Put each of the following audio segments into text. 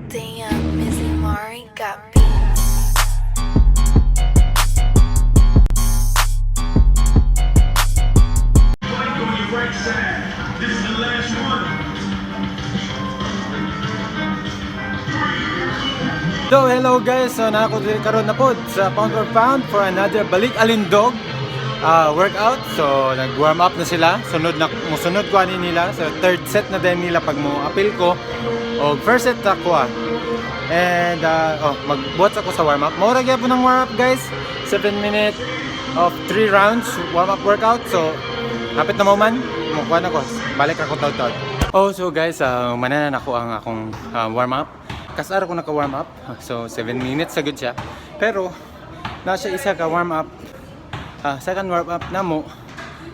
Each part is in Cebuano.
Damn, Mizzy Mari got beats. Plank on your right side. This is the last one. So hello guys, so naa ko diri karon na pod sa Pound for Pound for another Balik Alindog workout. So nag-warm up na sila. Sunod na musunod ko ani nila. So third set na din nila pag mo appeal ko. O first set ako ah. And oh, magbuhat ako sa warm up. Mao ra gyapon ang warm up, guys. 7 minute of 3 rounds warm up workout. So hapit na mo man, mukuha na ko. Balik ako taud-taud. Oh, so guys, mananan ako ang akong warm up. Kasara ko naka warm up. So 7 minutes sa good siya. Pero na siya isa ka warm up. Second warm up namo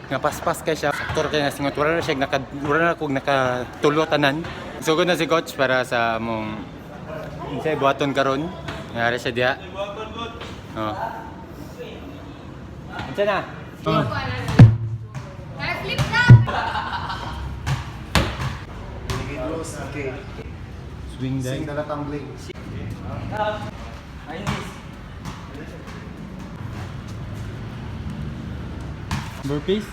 nga paspas kay siya. Sakto ra kay nga singot, wala na siya naka, wala na kog nakatulo tanan. Sugod na si coach para sa among unsay buhaton karon. Ngari siya diha. Oh. Unsa na? Oh. Flip na! Okay. Swing Sing na tumbling. Burpees.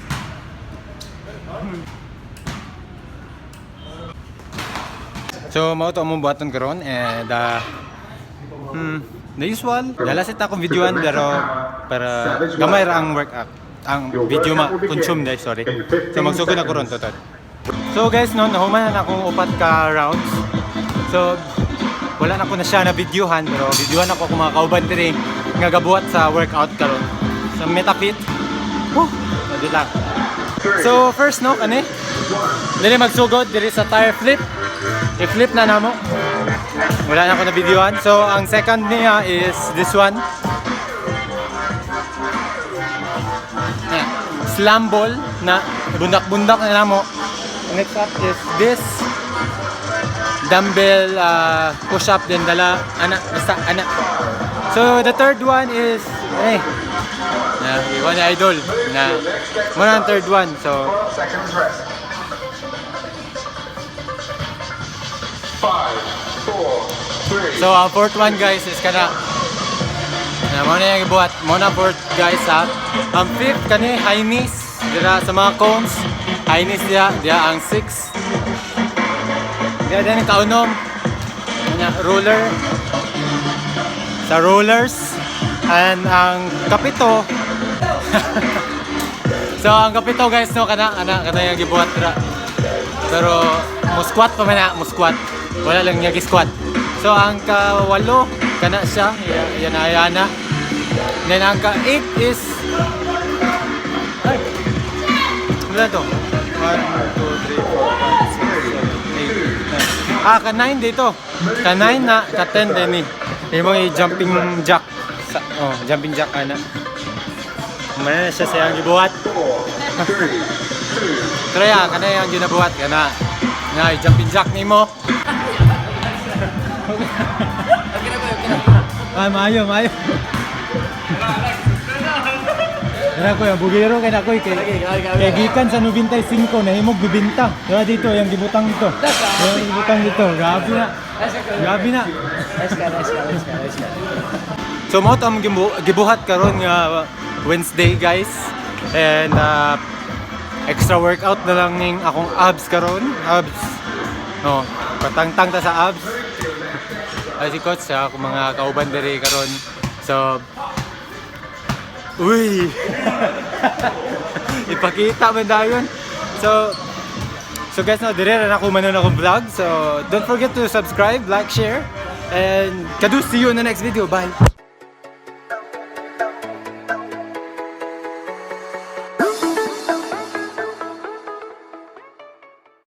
So mao to among buhaton karon and the usual. Dala sa akong videoan pero para gamay ra ang workout. Ang video ma consume dai, sorry. So magsugod na ko ron total. So guys, no, nahuman na akong upat ka rounds. So wala na ko na siya na videohan pero videohan ako kung mga kauban diri nga gabuhat sa workout karon. Sa Metafit. Woo! Dali lang. So first, no, kani dili magsugod diri sa tire flip. I-flip na namo. Wala na ako na videohan. So ang second niya is this one. Yeah. Slam ball na bundak-bundak na namo. Next up is this dumbbell push up din dala ana, basta ana. So the third one is eh na iwan ni idol na mo na ang third one. So 12 seconds rest. Five, four, three. So ang fourth one, guys, is kana na mo na yung gibuhat mo na fourth, guys, ha. Ang fifth kani high knees dira sa mga cones, high knees diya diya. Ang six diya din ang kaunom na roller sa rollers and ang kapito. So ang kapito, guys, no, kana ana kana yung gibuhat dira pero mo squat pa man na, mo squat, wala lang niya gi-squat. So ang kawalo kana siya, yan na. Then ang ka 8 is ay wala to, 1 2 3 4 5 6 7 8 9. Ah, ka 9 dito, ka 9 na, ka 10 din ni imong i-jumping jack sa, oh, jumping jack ana. Mana na siya sa iyang gibuhat. Four, three, two. Try ah, kana yung ginabuhat kana. Na jumping jack nimo. Ah, maayo, maayo. Dara ko yung bugiro kay nakoy kay kay gikan sa 95 nahimog 90. Dara dito yung gibutang dito. Yung gibutang dito. Grabe na. Grabe na. So mao to ang gibuhat karon nga Wednesday, guys. And extra workout na lang ning akong abs karon. Abs. No, patangtang ta sa abs. Ay si coach sa akong mga kauban diri karon. So uy. Ipakita man dayon. So guys, no, dire ra na ako manon akong vlog. So don't forget to subscribe, like, share and kadu, see you in the next video. Bye.